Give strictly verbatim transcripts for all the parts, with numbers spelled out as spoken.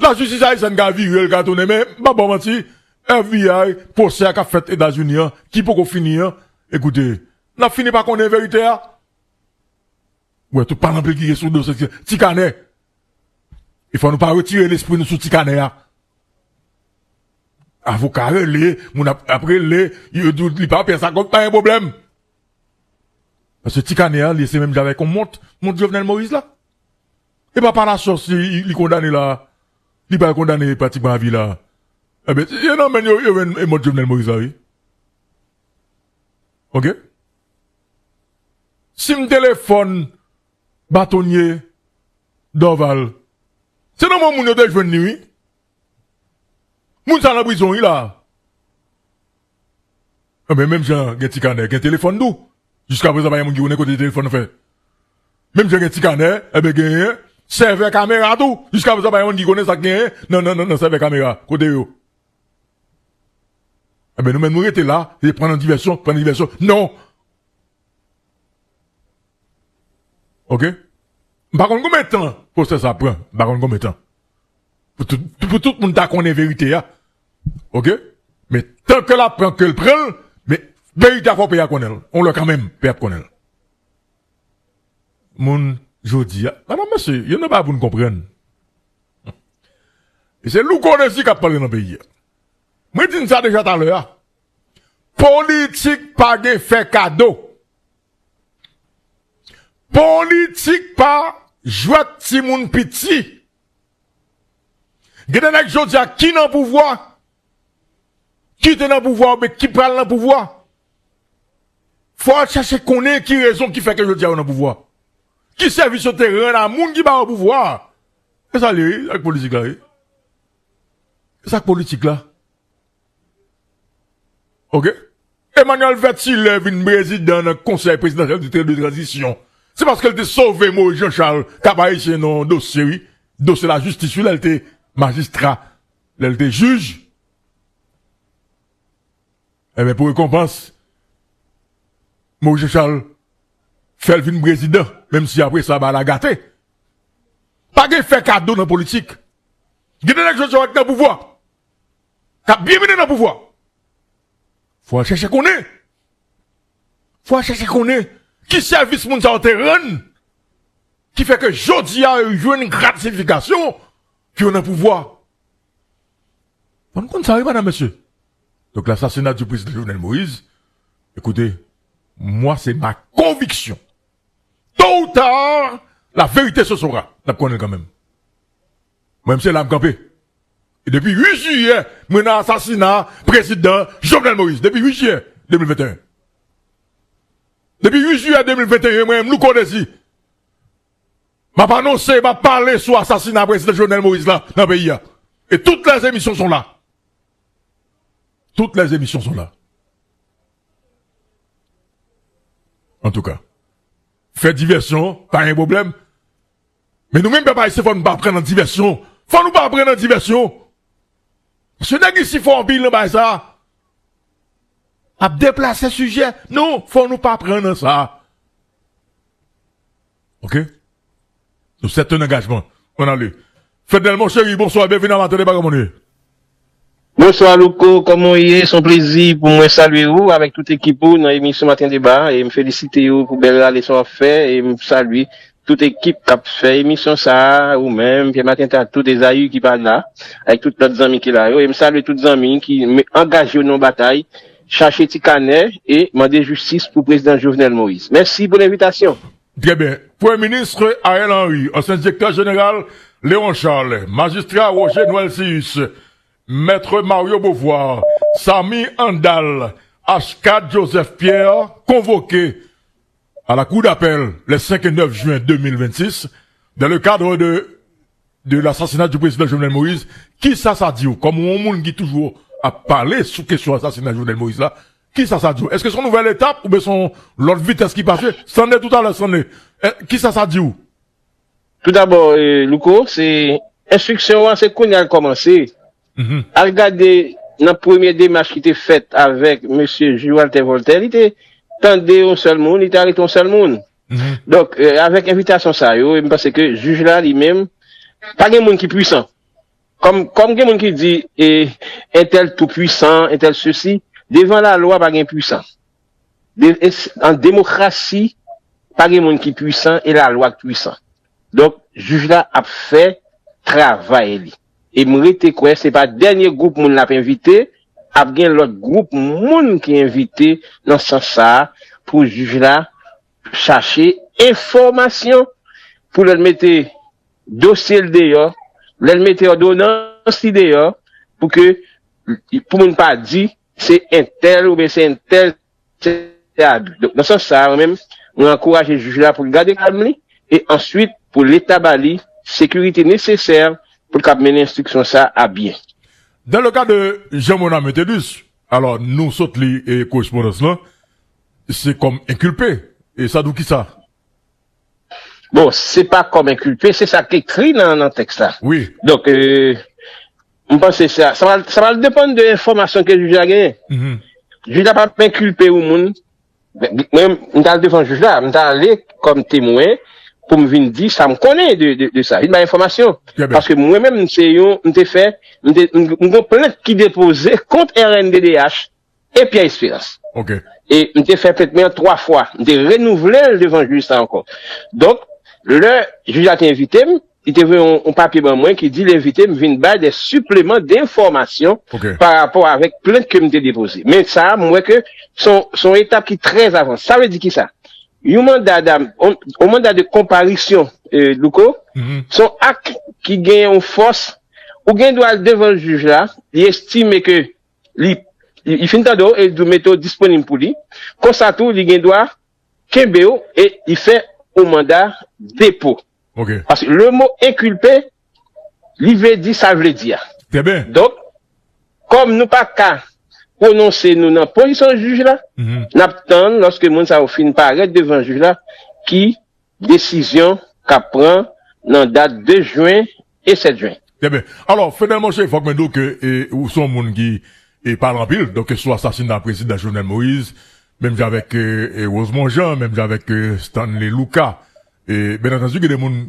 Lajistis ayisyèn ka vire l, ka tounen, men m p ap ba w manti, F B I, pwosè a k ap fèt Etazini an, ki poko fini an, ekoute, n ap fini pa konnen verite a. Ou wè tout pale anpil ki gen sou dosye ti kanè. E fò nou pa retire lespri nou sou ti kanè a. Avoka rele, moun ap, ap rele, yo di w li pa pè sa kòb, pa gen pwoblèm. Paske ti kanè a, li se menm jan avèk yon mont, mont Jovenel Moïse la. E pa pa la sòs li, li kondane la. Li pral kondane pratikman avi la. Enben, yo nan men yo, yo jwenn mont Jovenel Moïse la, wi. Oke? Si m telefòn batonye Dorval, se nan men moun yo te jwenn li, wi. Moun sa nan prizon, wi, la. Enben, menm jan gen ti kanè, gen telefòn tou. Jiskaprezan, pa gen moun ki konnen kote telefòn nan fè. Menm jan gen ti kanè, enben, genyen sèvè kamera tou. Jiskaprezan, pa gen moun ki konnen sa k genyen nan, nan, nan, nan sèvè kamera. Kote yo? Enben, nou menm, nou rete la, e pran nan divèsyon, pran nan divèsyon. Non! Oke? M pa konn konbyen tan pwosè sa pran. M pa konn konbyen tan. Pou tout, pou tout moun ta konnen verite a. Oke? Men tan ke l ap pran, ke l pran l, men verite a fò peyi a konnen l. On lè kanmenm, peyi a ap konnen l. Moun, jodi a, madanm, mesye, youn nan bagay pou n konprann. E se Louko Désir k ap pale nan peyi a. Mwen di n sa deja talè a. Politik pa gen fè kado. Politik pa jwèt timoun piti. Gen de nèg jodi a ki nan pouvwa, ki te nan pouvwa oubyen ki pral nan pouvwa. Fò w al chache konnen ki rezon ki fè ke jodi a yo nan pouvwa. Ki sèvis yo te rann a moun ki ba yo pouvwa a. E sa l ye, wi, ak politik la, wi. E sa ak politik la. Oke? Emmanuel Vètilè vin prezidan nan Konsèy Prezidansyèl de, de Tranzisyon. Se paske l te sove Moïse Jean Charles, Kap Ayisyen, nan yon dosye, wi. Dosye lajistis, wi, lè l te majistra, lè l te jij. Enben, pou rekonpans, Moïse Jean Charles fè l vin prezidan, menm si apre sa, bagay la gate. Pa gen fè kado nan politik. Gen de nèg jodi a k nan pouvwa, k ap byen mennen nan pouvwa. Fò w al chèche konnen. Fò w al chèche konnen ki sèvis moun sa yo te rann, ki fè ke jodi a yo jwenn gratifikasyon, ke yo nan pouvwa. Fò n konn sa, wi, madanm, mesye. Donc, l'assassinat du président Jovenel Moïse, écoutez, moi, c'est ma conviction. Tôt ou tard, la vérité se saura. N ap konnen l kanmenm. Mwen, se la m kanpe. E depi uit jiyè, mwen nan asasina prezidan Jovenel Moïse. Depi uit jiyè de mil venteyen. Depi uit jiyè de mil venteyen, mwen menm, Louko Désir, m ap anonse, m ap pale sou asasina prezidan Jovenel Moïse la nan peyi a. Et toutes les émissions sont là. Toutes les émissions sont là. Antouka, fè divèsyon, pa gen pwoblèm. Men nou menm, pèp ayisyen, fò nou pa pran nan divèsyon. Fò nou pa pran nan divèsyon. Paske nèg isi fò anpil nan bagay sa. Ap deplase sijè. Non, fò nou pa pran nan sa. Oke? Nou, c'est un engagement. On a lu. Fednel, mon chéri, bonswa, byenvini nan Maten Deba, kòman w ye? Bonswa, Louko, kòman w ye? Se yon plezi pou mwen salye ou avèk tout ekip ou nan emisyon Maten Deba. E m felisite ou pou bèl rale sa w ap fè. E m salye tout ekip k ap fè emisyon sa a, ou menm, Pierre Martin Tatou, Ezayi ki pa la, avèk tout lòt zanmi ki la yo. E m salye tout zanmi ki me-, angaje yo nan batay, chache ti kanè e mande jistis pou prezidan Jovenel Moïse. Mèsi pou lenvitasyon. Trè byen. Premye minis Ariel Henry, ansyen direktè jeneral Léon Charles, majistra Roger Noël Cius, mèt Mario Beauvoir, Samy Handal, Ashcad Joseph Pierre, konvoke à la cour d'appel les cinq et neuf juin deux mille vingt-six, dans le cadre de, de l'assassinat du président Jovenel Moïse. Kisa sa di w? Kòm yon moun ki toujou ap pale sou kesyon asasina Jovenel Moïse la, kisa sa di w? Èske se yon nouvèl etap oubyen se yon lòt vitès ki pase? Stanley, toutalè, Stanley. Eh, kisa sa di w? Toudabò, eh, Louko, se enstriksyon an, se kounye a l kòmanse. Mhm. Al gade nan premye demach ki te fèt avèk mesye Jules Walter Voltaire, li te tande yon sèl moun, li te arete yon sèl moun. Mhm. Donk, eh, avèk envitasyon sa yo, m panse ke jij la li menm, pa gen moun ki pwisan. kòm, kòm gen moun ki di, e, entèl tou pwisan, entèl sesi, devan lalwa pa gen pwisan. De, e, an demokrasi, pa gen moun ki pwisan e lalwa k pwisan. Donk, jij la ap fè travay li. E m rete kwè se pa dènye gwoup moun l ap envite, ap gen lòt gwoup moun ki envite nan sans sa a pou jij la chache enfòmasyon pou lè l mete dosye l deyò, lè l mete òdonans li deyò, pou ke, pou moun pa di se entèl oubyen se entèl se abi. Donk, nan sans sa a, mwen menm, mwen ankouraje jij la pou l gade kalm li, e answit pou Leta ba li sekirite nesesè pou l kab mennen enstriksyon sa a byen. Dans le cas de Jean Mona Metellus, alò, nou sot li e korespondans lan, se kòm enkilpe. E sa di w kisa? Bon, se pa kòm enkilpe, se sa k ekri nan, nan tèks la. Wi. Donk, e, m panse sa, sa pral, sa pral depann de enfòmasyon ke jij la genyen. Jij la p ap enkilpe yon moun. Mwen, m t al devan jij la, m t ale kòm temwen pou m vin di sa m konnen de, de, de sa. Vin bay enfòmasyon. Paske mwen menm, se yon, m te fè, m te, m, m gon plent ki depoze kont R N D D H e Pierre Esperance. Ok. E m te fè plent mwen an twa fwa. M te renouvle l devan jij sa ankò. Donk, lè jij la te envite m, li te voye yon, yon papye ban mwen ki di l envite m vin bay de sipleman denfòmasyon Ok. pa rapò avèk plent ke m te depoze. Men sa a, m wè ke se yon, se yon etap ki trè avanse. Sa vle di kisa? Yon manda, dam, yon, yon manda de konparisyon, e, Louko, se yon ak ki gen yon fòs, ou gen dwa al devan jij la, li estime ke li, li, li fin tande w e li di w mete w disponib pou li. Konsa tou, li gen dwa kenbe w e li fè yon manda depo. Ok. Paske le mo enkilpe, li vle di sa l vle di a. Trè byen. Donk, kòm nou pa ka pwononse nou nan pozisyon jij la, n ap tann lòske moun sa yo fin parèt devan jij la, ki desizyon k ap pran nan dat de jen e sèt jen. Trè byen. Alò, Fedel monchè, fòk mwen di w ke e, ou se yon moun ki e, pale anpil, donk sou asasina prezidan Jovenel Moïse, menm jan avèk e, e, Rosemond Jean, menm jan avèk e, Stanley Lucas. E, byen antandi, gen de moun,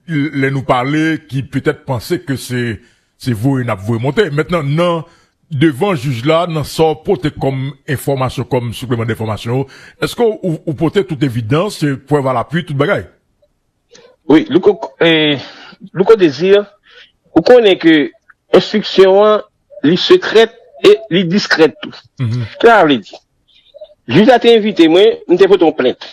lè nou pale, ki petèt panse ke se, se voye n ap voye monte. Mentnan, nan, devan jij la, nan sa w pote kòm enfòmasyon, kòm sipleman denfòmasyon, èske ou, ou pote tout evidans, e, prèv alapui, tout bagay? Wi, Louko, e, Louko Désir, ou konnen ke enstriksyon an, li sekrèt e li diskrèt tou. Sa vle di, jij la te envite mwen, m te pote yon plent.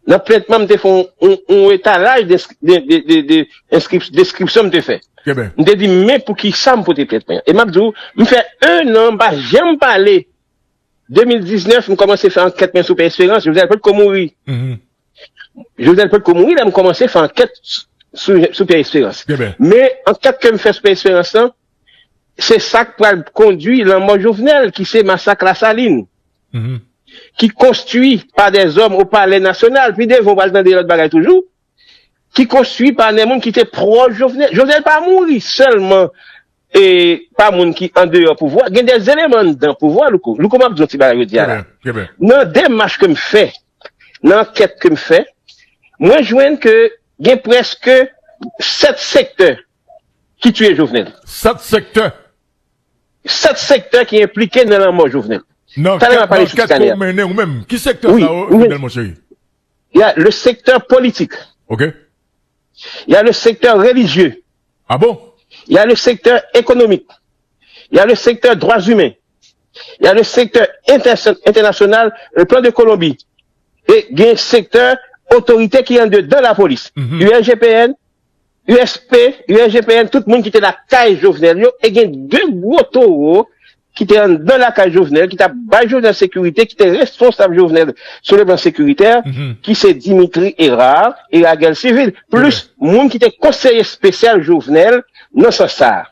Nan plent mwen, m te fè yon, yon, yon etalaj de, de, de, de, de enskrip-, deskripsyon m te fè. M te di, men pou ki sa m pote plent mwen. E m ap di w, m fè en an, m pa janm pale. De mil diznèf, m kòmanse fè ankèt mwen sou Pè Esperans, Jovenel potko mouri. Jovenel potko mouri, lè m kòmanse fè ankèt sou, sou Pè Esperans. Men ankèt ke m fè sou Pè Esperans lan, se sa k pral kondui lanmò Jovenel, ki se masak Lasalin, ki konstwi pa dèzòm o Palè Nasyonal. Pi devan, w pral tande lòt bagay toujou, ki konstwi pa de moun ki te pwòch Jovenel. Jovenel pa mouri sèlman e pa moun ki andeyò pouvwa, gen de eleman anndan pouvwa, Louko. Louko, m ap di yon ti bagay jodi a la. Nan demach ke m fè, nan ankèt ke m fè, mwen jwenn ke gen prèske sèt sektè ki tiye Jovenel. Sèt sektè? Sèt sektè ki enplike nan lanmò Jovenel. Talè m ap pale sou ti kanè a. Ou mennen ou menm. Ki sektè sa yo, Fidel, monchè? Il y a le secteur politique. Ok. Il y a le secteur religieux. Ah bon? Il y a le secteur économique. Il y a le secteur droits humains. Il y a le secteur inter-, international, le plan de Colombie. E gen sektè otorite ki anndan lapolis. U S G P N, U S P, U S G P N, tout moun ki te lakay Jovenel yo, e gen de gwo towo ki te anndan lakay Jovenel, ki t ap bay Jovenel sekirite, ki te responsab Jovenel sou le plan sekiritè, ki se Dimitri Hérard e Raguel Civil, plis moun ki te konseye espesyal Jovenel nan sans sa a.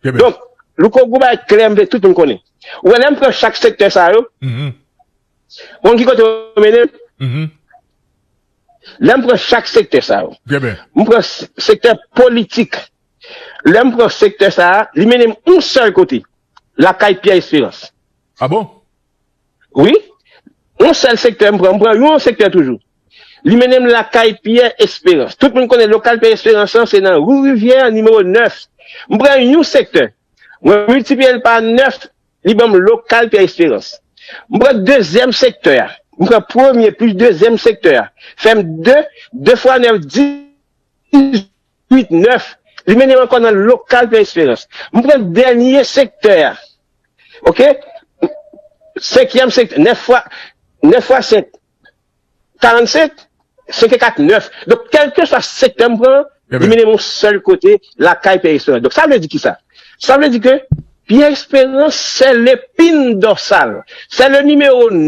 Donk, Louko, gon bagay klè m vle tout moun konnen. Ou wè, lè m pran chak sektè sa yo, ou konn ki kote yo mennen m? Lè m pran chak sektè sa yo, m pran s-, sektè politik. Lè m pran sektè sa a, li mennen m yon sèl kote, lakay Pierre Espérance. Ah bon? Wi. Yon sèl sektè m pran, m pran yon sektè toujou. Li mennen m lakay Pierre Espérance. Tout moun konnen lokal Pierre Espérance lan, se nan ri Rivyè, nimewo nèf. M pran yon sektè, mwen miltipliye l pa nèf, li ban m lokal Pierre Espérance. M pran dezyèm sektè a, m pran premye plis dezyèm sektè a, fè m de, de fwa nèf, dizuit, nèf, li mennen m ankò nan lokal Pierre Espérance. M pran dènye sektè a, oke? Senkyèm sektè, nèf fwa, nèf fwa senk, karannsenk, senk e kat, nèf. Donk, kèlkeswa sektè m pran, li mennen m yon sèl kote, lakay Pierre Espérance. Donk, sa vle di ki sa? Sa vle di ke Pierre Espérance, se lepin dòsal, se le numéro